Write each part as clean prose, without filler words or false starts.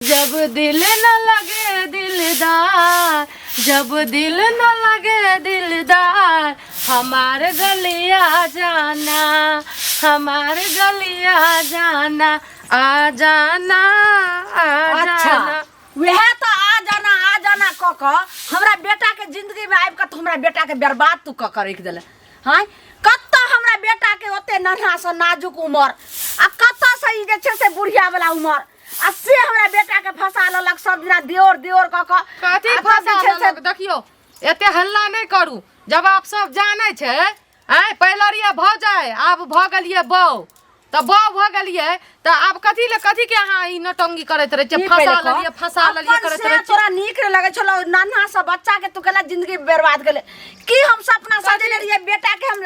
जब दिल न लगे दिलदार, जब दिल न लगे दिलदार, हमार गलिया जाना, हमार गलिया जाना, आ जाना, आ जाना। वएह तऽ आ जाना आ जाना कऽ कऽ हमरा बेटा के जिंदगी में आबि कऽ तऽ हमरा बेटा के बर्बाद तू कऽ कऽ राखि देले। हाँ, कतऽ हमरा बेटा के ओते नन्हा सँ नाजुक उमर आ कतऽ से ई जे छै से बुढ़िया वाला उमर आ से हमरा बेटा के फंसा लेलक सब दिना देओर देओर कऽ कऽ। कथी आ तब फंसा जे छै से लेलक? देखियौ, एते हल्ला नहि करू। जब आप सब जानै छै, आँय, पहिले रहियै भौजाइ, आब भऽ गेलियै बौ, तऽ बौ भऽ गेलियै तऽ आब कथी ले कथी के अहाँ ई नौटंकी करैत रहै छियै? की फंसा पहिले कह? लेलियै, फंसा लेलियै अपन करैत से रहै छियै। तोरा नीक नहि लगै छलौ, नन्हा सा बच्चा के तू केला जिंदगी बर्बाद केले। की हम सपना सजेने रहियै बेटा के हम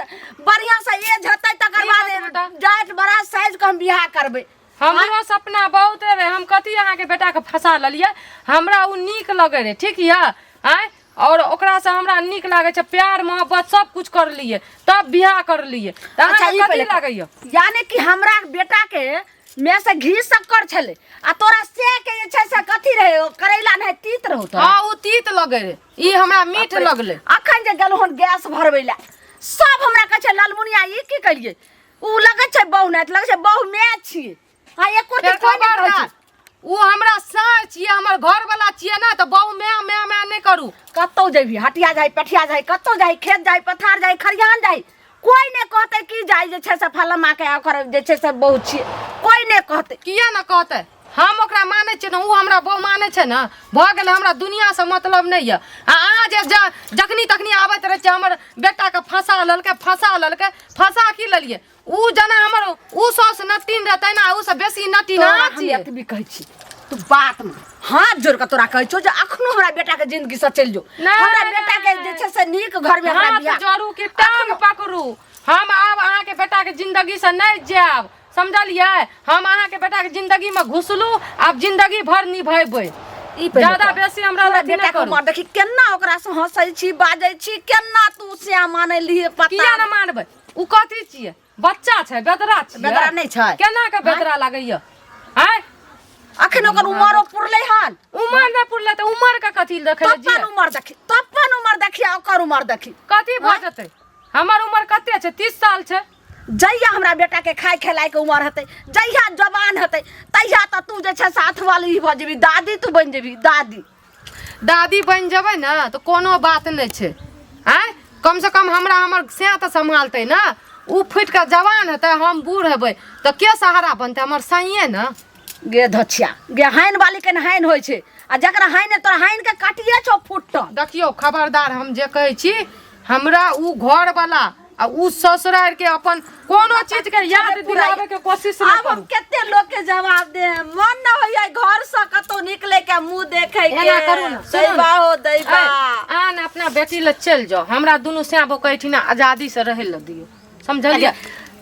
बढ़िया से एज हेतै तकर ई बाद बात बेटा। जाइत बड़ा साइज के हम बियाह करबै। हमरो सपना बहुत रहे, हम कथी अहाँके बेटाके फंसा लेलियै। हमरा ओ नीक लगै रहै, ठीक यऽ? आँय, और ओकरासँ हमरा नीक लागै छै, प्यार मोहब्बत सब कुछ करलियै तब बियाह करलियै। तऽ अच्छा, अहाँके ई कथी पहिले कह। लागैया? यानी कि हमरा बेटा के में से घी शक्कर छलै आ तोरा से के जे छै से कथी रहै? ओ करैला नहि तीत रहौ तोरा? हँ, ओ तीत लगै रहै, ई हमरा मीठ बाप रे। लगलै। अखन जे गेलहुँ हन गैस भरबै लए, सब हमरा कहै छै ललमुनिया ई की करियै? उ लगै छै बहु नहि, लगै छै बहु my छियै। हाँ, एको फेर दिन कोइ नहि कहै छै। खबरदार, उ हमरा साँय छियै, हमर घरवला छियै ने, तऽ बहु my my my नहि करू। कतौ जेबही, हटिया जाही, पेठिया जाही, कतौ जाही, खेत जाही, पथार जाही, खरिहान जाही, कोइ नहि कहतै कि जाही जे छै से फलामा के ओकर जे छै से बहु छियै, कोइ नहि कहतै। किया ने कहतै? हम ओकरा मानै छियै ने, उ हमरा बहु मानै छै ने, भऽ गेलै। हमरा दुनियासँ मतलब नहि यऽ। आ अहाँ जे जखनी तखनी आबैत रहै छियै, हमर बेटाके फँसा लेलकै, फँसा लेलकै, फँसा की लेलियै? उ जेना हमर उ सौस नटीन रहै तहिना उ सँ बेसी नटीन तोरा अहाँ हम छियै। एतबी कहै छी, तू बात मान, हाथ जोड़ कऽ तोरा कहै छौ जे अखनो हमरा बेटा के जिंदगी से चलि जो। नहि, हमरा बेटा के जे छै से नीक घर में हमरा हाथ बियाह। जोड़ू कि टांग पकड़ू, हम आब अहाँके बेटा के जिंदगी से नहि जायब, समझलियै? हम अहाँके बेटा के जिंदगी में घुसलू, आब जिंदगी भर निभेबै। ई पहिले ज्यादा कह। बेसी हमरा तोरा अथी नहि बेटा के करू। उमर देखी केना ओकरा से हंसै छी बाजै छी, केना तू से मानलिही पता किया ने मानबै? उ कथी छियै? बच्चा छै, बेदरा छियै। बेदरा नहि छै। केना के बेदरा लागैया? आँय, अखन ओकर उमरो पुरलै हन। उमर नहि पुरलै तऽ उमर के कथी देखै लए तप्पन जियै? उमर देखी, तप्पन उमर देखी आ ओकर उमर देखी। कथी भऽ जेतै? हमर उमर कते छै? 30 साल छै। जहिया हमरा बेटा के खाय खेलाय के उमर हेतै, जहिया जवान हेतै, तहिया तऽ तू जे छै साथ वाली भऽ जेबही, दादी तू बनि जेबही। दादी दादी बनि जेबै ने तऽ कोनो बात नहि छै। आँय, कम से कम हमरा हमर सैं तऽ सम्हालतै ने। उ फुटि कऽ जवान हेतै, हम बूढ़ हेबै तऽ के सहारा बनतै? हमर सैंये ने। गे धछिया गे, हाइन वाली के हाइन होइ छै आ जकरा हाइन तोरा हाइन के काटिए छौ फुटल। देखियौ खबरदार, हम जे कहै छी, हमरा उ घर वाला आ उ ससुरारि के अपन कोनो चीज के याद दिलावे के कोशिश नहि आब हम करू। कते लोग के जवाब दे, मन न होइया घर से कतौ निकले के, मुंह देखे के। एना करू ने, सुनू ने। दैबा हो दैबा। ऐ, अहाँ ने अपना बेटी लग चलि जाउ, हमरा दुनू सैं बौआ एहिठिना आजादी से रहै लए दियौ, समझलियै?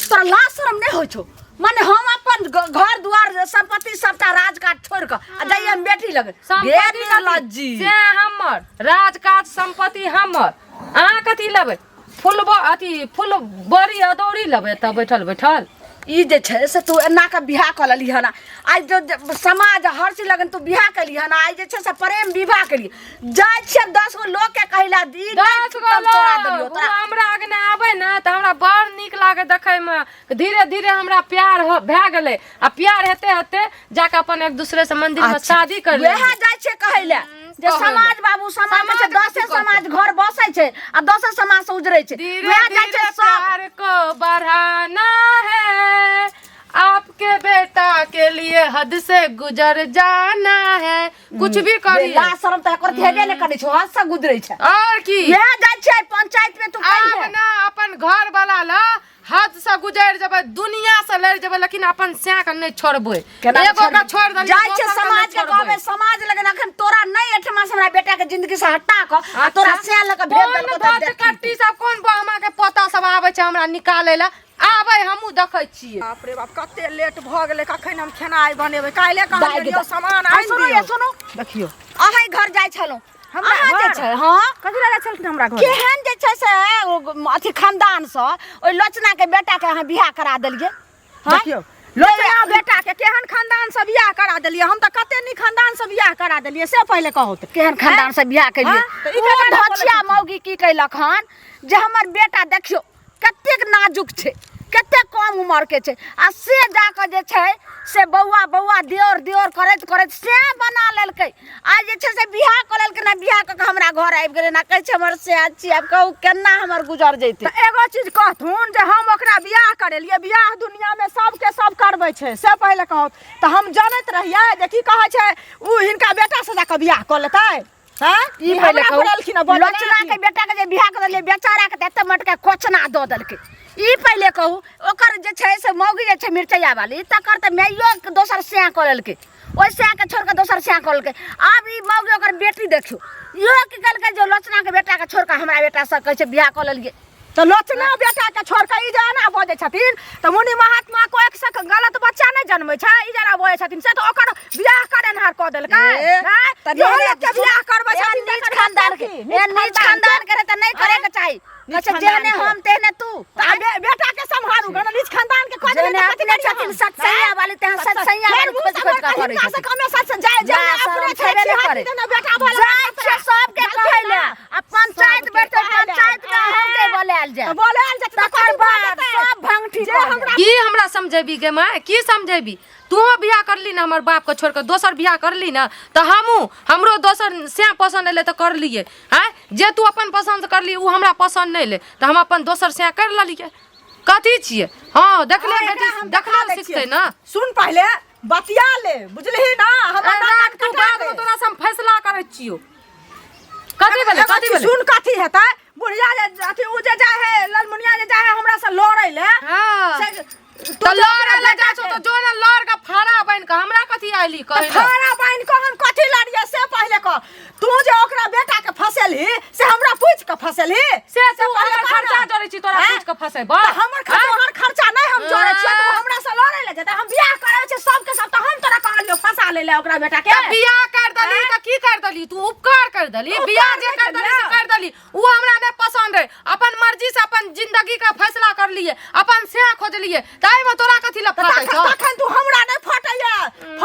तोरा लाज शरम नहि होइ छौ? माने हम अपन घर दुआर संपत्ति सबटा राजकाज छोड़ि कऽ आ जाइए हम बेटी लग। संपत्ति गे कथी? निर्लज्जी। से हमर राजकाज संपत्ति हमर, अहाँ कथी लेबै? फूल अथी फूल बड़ी अदौरी लेबै एतऽ बैठल बैठल? ई जे छै से तू एना कऽ बियाह कऽ लेली हन, आइ जो समाज हर चीज लगन तू बियाह केली हन, आइ जे छै से प्रेम विवाह केली, जाइ छियै 10 गो लोग के कहै लए, ई नहि 10 गो तब तोरा लोग, देलियौ, ओ तोरा। हमरा अगने आबै ने तऽ हमरा बड़ नीक लागै देखैमे। धीरे धीरे हमरा प्यार भए गेलै आ प्यार हेते हेते जाके अपन एक दूसरे से मंदिर में अच्छा, शादी कर वएह लेलियै। जाइ छियै कहै लए जे कहै लए। समाज बाबू, समाज कहै छै, समाज कथी दसे कहतै? समाज घर बसै छै आ दसे समाज से उजरै छै। धीरे वएह जाइ छै धीरे सब। प्यार को बढ़ाना है, आपके बेटा के लिए हद से गुजर जाना है, कुछ भी करिए। लाज शरम तऽ एकर हेबे नहि करै छै, हद से गुजरै छै। और की वएह जाइ छियै पंचायत में तू आब कहिहे। ना अपन घर वाला ला हद से गुजर जेबै, दुनिया से लड़ जेबै, लेकिन अपन सैं के नहि छोड़बै। केना एगो के छोड़ देलियै, जाइ छै दोसर के समाज नहि के कहबै, छोड़बै। समाज लगन अखन तोरा नहि एठमा से हमरा बेटा के जिंदगी से हटा कऽ आ तोरा सैं लऽ कऽ भेज कोन देलकौ तऽ भोज देखी। कट्टी सब, कोन बहमा के पोता सब आबै छै हमरा निकालै लए? आबै, हमहूँ देखै छियै। बाप रे बाप, कते लेट भऽ गेलै। कखन हम खेनाइ बनेबै? काल्हि दाइ कहलियै गे यौ दाइ। सामान आ आनि सुनू दियौ। ये, सुनू। देखियौ। अहाँ घर जाइ छलहुँ? हमरा अहाँ जे घर? छै, हँ। कथी लए जाइ छलखिन हमरा घर? केहन जे छै से ओ अथी खानदान सँ ओहि लोचना के बेटा के अहाँ बियाह करा देलियै? हँ? देखियौ, लोचना बेटा के केहन खानदान से बियाह करा देलियै हम तऽ कते नीक खानदान से बियाह करा देलियै से पहिले कहू तऽ केहन खानदान से बियाह केलियै हाँ, तऽ ई ओ केना बोलै धचिया छथिन? मौगी की कैलक हन जे हमर बेटा देखियौ कतेक नाजुक छै कतेक कम उमर के छै आ से जाकऽ जे छै से बौआ बौआ दियोर दियोर करैत करैत से बना लेलकै आ जे छै से बियाह कऽ लेलकै ना बियाह कऽ के हमरा घर आबि गेलै ना कहै छै हमर से छी आब कहू केना हमर गुजर जैतै तऽ एगो चीज कहथुन जे हम ओकरा बियाह करेलियै बियाह दुनियामे सबके सब करबै छै से पहिले कहू तऽ हम जनैत रहियै जे की कहै छै ओ हिनका बेटासँ जाकऽ बियाह कऽ लेतै हँ ई पहिले हमरा कहू पर एलखिन हँ बजै लोचना के बेटा के जे बियाह कर देलियै बेचारा के तऽ एते मटका कोचना दऽ देलकै ई पहिले कहू ओकर जे छै से मौगी जे छै मिरचैया वाली तकर तऽ माइयो के दोसर सैं कऽ लेलकै ओहि सैं के छोड़ कऽ दोसर सैं कऽ लेलकै आब ई मौगी ओकर बेटी देखियौ इहो की केलकै जे लोचना के बेटा के छोड़ कऽ हमरा बेटा से कहै छै बियाह कऽ लेलियै तऽ लोचना बेटा के छोड़ कऽ ई जे एना बजै छथिन तऽ मुनि महात्मा को एक से गलत बच्चा नहि जन्मै छै ई जेना बजै छथिन से तऽ ओकर बियाह करेनहार कऽ देलकै ए, आँय? तऽ इहो नहि लोकके बियाह करबै ए, छथिन नीच तकर खानदान के मतलब की? ए, नीच खानदान के रहे तऽ नहि करे के चाही नीच अच्छा खानदान जेहने के। हम तेहने तू तऽ आ बेटा के सम्हारू गन नीच खानदान के कऽ देबै जेहने तऽ कथी अपने करियै छथिन हम? सतसैया वाली तेहन सतसैया फेर वाली मुँह खोजि खोजि कऽ सम्हार करै हिनका से छथिन कमे सत जाय ना, जाय शरम अपने छेबे छै नहि करे। छिहत्तरी बेटा भऽ जाइ छियै सबके कहै लए आ पंचायत सबके बैठतै कहै लए। पंचायत मे अहूँके बोलायल जाय बोलायल जेतै तऽ तकर कथी भऽ बाद जेतै? सब भंगठी जे कऽ हमरा की हमरा समझेबी गे माय की समझेबी तूहो बियाह करली ने हमर बापके छोड़ि कऽ दोसर बियाह करली ने तऽ हमहूँ हमरो दोसर सएह पसन्द एलै तऽ करलियै आँय जे तू अपन पसन्द करली ओ हमरा पसन्द नहि एलै तऽ हम अपन दोसर सएह करि लेलियै कथी छियै हँ देखले हँ, बेटी एकरा हम देखा देखले दै सिखतै छियै। ने सुन पहिले बतिया ले बुझलिही ना हमर ए, नाक राख तू कटा बादमे दे। तोरा से हम फैसला करै छियौ कथी भेलै एगो कथी चीज भेलै सुन कथी हेतै बुढ़िया जे अथी उ जे जाइ है ललमुनिया जे जाइ है हमरा से लड़ै ले हँ से तऽ लड़े ले जाइ छौ तऽ जो ने लड़ के फाड़ा बनि कऽ हमरा कथी आइली कहै लए? फाड़ा बान्हि कऽ हम कथी लड़ियै से पहिले कह तू जे ओकरा बेटा के फसेलही से हमरा पूछि के फसेलही से तू पहिले हमर कह ना। खर्चा जोड़ै छी तोरा हैं? पूछि के फसेबौ तऽ हमर खर्चा तोहर खर्चा नहि हम जोड़ै छियै तू हमरा से लड़ै ले जेतै हम बियाह करै छै सबके सब तऽ हम तोरा कहलियौ फंसा ले ले ओकरा बेटा के तऽ बियाह कर देली तऽ की कर देली तू उपकार कर देली उपकार बियाह जे नहि कर देली से केलियै। कर देली उ हमरा नहि पसंद रहे अपन मर्जी से अपन जिंदगी का फैसला कर लिए अपन से खोजलिए ताहि में तोरा कथी लए तऽ फटै तखन छौ तखन तू हमरा नहि फटैया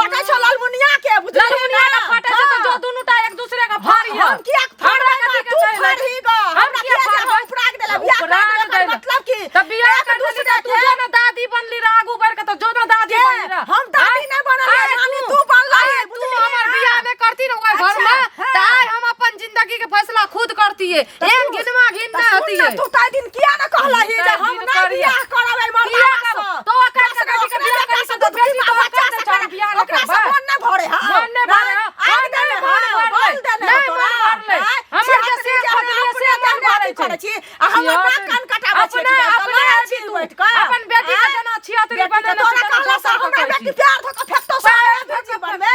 फटै छौ ललमुनिया के बुझलिही ललमुनिया के ना? फटै छै तऽ हाँ। जो दुनू टा एक दूसरे के फाड़िए हम किया हमरा फाड़बै कथी के तू छै फाड़ही गो हम हमरा किया किया जे फाड़बै? हम उपराग देला बियाह कर उपराग देला एकर देला। मतलब की तऽ बियाह एक कर देली दूसरे तऽ तू के जो ने दादी बनली रह आगू बढ़ के तऽ जो ने दादी के? बनली रह हम दादी आँय? नहि बनल रहियै, आँय, नानी तू बनल रही, आँय, तू बुझलिही हमर ना? बियाह नहि करती ने ओहि घर में अच्छा, तऽ हाँ। आइ हम अपन जिंदगी के फैसला खुद करतियै तऽ एहन तू- घिनमा घिन तऽ नहि सुन ना, होतियै तू ताहि दिन किया ने कहलही जे ताहि हम दिन नहि करियै। बियाह करबै किया मर्दाना करब? से। तो ओकर दोसर बेटी के ओकरे बियाह बेटा करी से तऽ बेटी बेटी तोहर बच्चा कर से दे छौ, करे। बियाह नहि ओकरा से करबै। मन नहि भरे हौ। मन नहि भरे हौ। आगि हम देने नहि मन हौ, भरलै। बल देने नहि हौ तोरा। मन भरलै। आँय? हमर जे छिहत्तरी से जे खोजलियै हम से अपने मन भरै अथी छै। करै छी, आ हमर नाक कान कटाबै छी, अपने तऽ अपने लड़ै छी तू। बैठ कऽ। अपन बेटी के आँय? जेना छिहत्तरी बेटी के बनेने तोरा छी तेना कहला से दोसर के हमरा करै बेटी छी। प्यार धऽ कऽ फेकतौ सारा जीवन मे।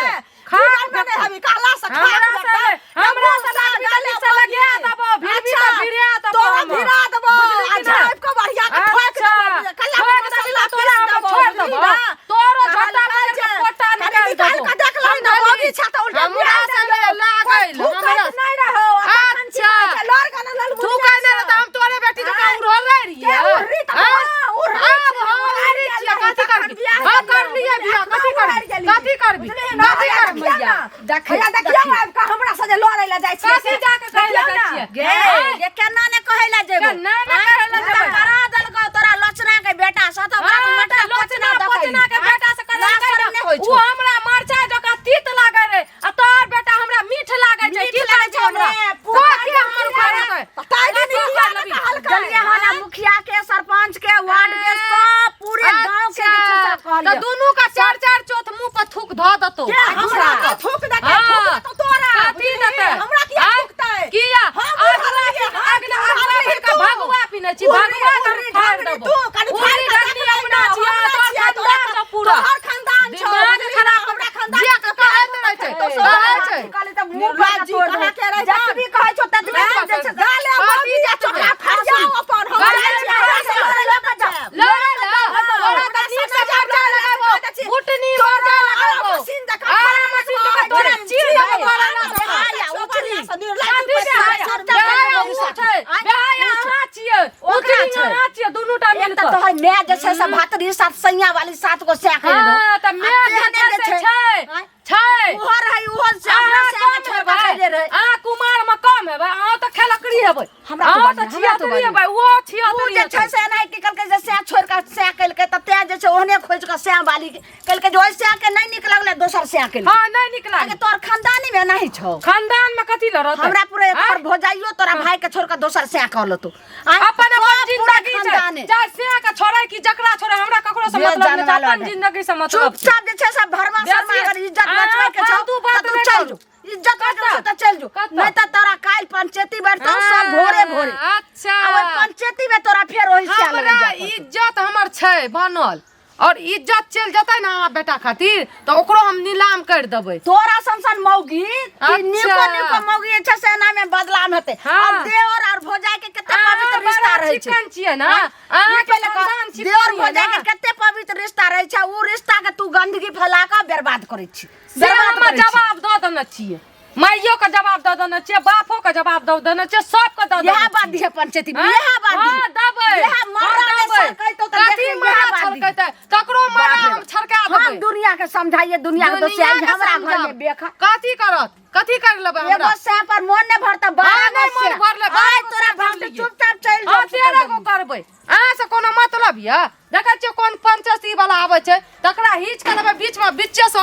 खाक जीवन मे नहि फेकतौ। हेबी कहला से खाक हमरा से फेकतौ। ले, हमरा से लगबी तऽ नीक से लगिया देबौ, भिड़बी तऽ भिड़िया देबौ तोरा हम। भिड़ा देबौ बुझली आ कि ना? झाँपि कऽ बढ़िया के ठोकि अच्छा, देबौ कल्ला ठोकि पर देबौ मसाला तऽ तोरा पीस हम देबौ छोड़ि बुझली देबौ। ना? तोरो झट्टा कहलकै पकड़ि जे कऽ पोटा कनि निकालि निकालि देबौ। कऽ देख लही ना समझली? बगी छै तऽ उल्टा हमरा बियाह से देलियौ। लागल, कोइ थूकैत हमरा- नहि रहौ आ तखन की अच्छा। कहै छै, लड़ कऽ ने ललमुनिया थूकै नहि रहै तऽ हम तोरे बेटी जकाँ आँय? उड़ल रहि रहियै। के उड़री तऽ आँय? हाँ, उड़री आब छी, हम उड़ारि उड़री गेल छियै, रही, कथी तखन करबी? बियाह हम केलियौ, करलियै बियाह, एखनो कथी उड़ारि करबी? गेली। कथी करबी? बुझलिही ना? कथी हैया करबी? देखियौ ना, देखी, हैया देखियौ देखी। आबि कऽ हमरा से जे लड़ै लए जाइ छियै कथी से। जाके कहै लए देखियौ जाइ ना। छियै? गे आँय? गे केना ने कहै लए जेबो केना ने कहै लए जेबै? करा देलकौ तोरा लोचना के बेटा से तऽ ओकरा हाँ, मटका तऽ लोचना कोचना पोचना के बेटा से लाज करेलकै शरम ने, नहि होइ उ छौ। हमरा मरचाइ जकाँ तीत लागै रहै आ तोहर बेटा हमरा मीठ लागै छै मीठ की लागै कहै छै छौ हमरा ने, तो पूरा के हमर उखाड़तै तऽ ताहि दिन तू किया कर ने लेबही। कहलकै? देलियै हन आ मुखिया के सरपंच के वार्ड के सब पूरे गांव के जे छै अच्छा, सब कहलियै तऽ दुनू का चार चार चोथ मुंह पर थूक धऽ देतौ के हमरा के थूक देतै हाँ। थूक देतौ तोरा कथी बुझलिही? देतै? हमरा किया आँय? थूकतै किया हम अगला उड़लियै, दिन हम अगला उड़लियै अगला बेर का तू। भगवा पीने छी उड़री, भगवा के उड़री, फाड़ ढंगरी देबो तू, कनि फाड़ उड़री कऽ ढंगरी देख अपना लही छियै ना, तोहर हमरा छियै, खानदान छौ पूरा तोहर खानदान छौ, दिमाग बुझलिही खराब ना, हमरा खानदान जिया के कहैत रहै छै तो सब कहै छै कहली तऽ मुँह निर्लज्ज तोड़ कहाँ के रहै जतबी कहै छौ ततबी हैं? जे छै गाले कथी मौगी जे जतबे? चोकरा फरियाओ अपन हम गाले जाइ छियै, हमरा से लड़ै लए नहि जायब। लड़ै लए तोरा तऽ नीक से मरचाइ लगेबो बुटनी मरचाइ लगेबो मशीन जकाँ आरा मशीन जकाँ तोरा चीर देबो तोरा ना बेहाया, उचली। कथी बेहाया? बेहाया उ छै बेहाया अहाँ छियै ओकरा ओकरा छै। अहाँ छियै दुनू टा एक मिल तऽ कऽ तोहर माय जे छै से भातरी सात सैया वाली सात गो सैया कहि दो हाँ, तऽ माय जे छै से छै आँय? छै उहो रहै उहो से अपना अहाँ सैया के कम छोड़ हेबै कऽ खैले रहै अहाँ कुमार मे कम हेबै अहाँ तऽ खेलकड़ी हेबै हमरा तो अहाँ तऽ बाजू, हमरा तो छिहत्तरी बाजू। हेबै ओहो उ छिहत्तरी जे छै से एनाहि की कहलकै जे सैया छोड़ि कऽ सैया केलकै तऽ तें जे छै ओहने खोजि कऽ सैया वाली कहलकै जे ओहि सैया के नहि नीक लगलै दोसर सैया केलकै हाँ नहि नीक आगे लागल तोहर खानदानी मे एनाही छौ खानदान मे कथी लए रहतै हमरा पूरे आँय? तोहर भौजाइयो तोरा भाई के छोड़ के दोसर सैया कह लेतौ आँय? अपन अपन सब पूरा जिंदगी छै खानदाने। चाहे से के छोड़े कि जकरा छोड़े हमरा ककरो से जे मतलब नहि छै जानवाला अपन नहि। जिंदगी से मतलब छै चुपचाप जे छै से भरमा शर्मा बेसी- अगर इज्जत अहाँ बचबै के छौ फालतू बात तऽ तू नहि चल करू। जो इज्जत बचबै छौ तऽ चल जो कतऽ? नहि तऽ तोरा काल्हि पंचायती बैठतौ सब भोरे भोरे अच्छा आ ओहि पंचायती में तोरा फेर ओहि से हमरा इज्जत हमर छै बनल और इज्जत चलि जेतै ने अहाँ बेटा खातिर तऽ ओकरो हम नीलाम करि देबै तोरा सन सन मौगी कि अच्छा। निको निको मौगी छै से एना में बदलाम हेतै हाँ। और देवर और भौजाई के कते अहाँ पवित्र रिश्ता बड़ा रहै छै चिकन छियै ने हाँ? अहाँके ई पहिले कह, खानदान चिकन देवर यऽ भौजाई ने? के कते पवित्र रिश्ता रहै छै उ रिश्ता के तू गंदगी फैला के बर्बाद करै छी से बर्बाद हम करै छी। जवाब दऽ देने छियै माइयो के जवाब दऽ देने छियै बापो के जवाब दऽ देने छियै सबके दऽ इएह देने बात छियै दिहे पंचायती में हाँ? इएह बात हाँ, दिहे देबै इएह मर्रा हाँ, ने देबै। छड़कैतौ तऽ कथी देखबी इएह मर्रा बात दिहे। छड़कैतै ककरो मर्रा बाप रे हम बाप। छड़का हम देबै दुनिया के समझाइए दुनिया के दोष दुनिया के हमरा घर समझाउ। में बेखा कथी करत कथी कर लेबै एगो हमरा सै पर मोन नहि भरता 12 हाँ, गो नहि मोन सै। भरलै, 12 आइ गो तोरा सै भरतै भरलियै। चुपचाप चलि हाँ जाउ 13 गो करबै अहाँ से कोनो मतलब यऽ देखै छियै कोन पंचायती वाला आबै छै तकरा हिच के देबै बीच में बीचे से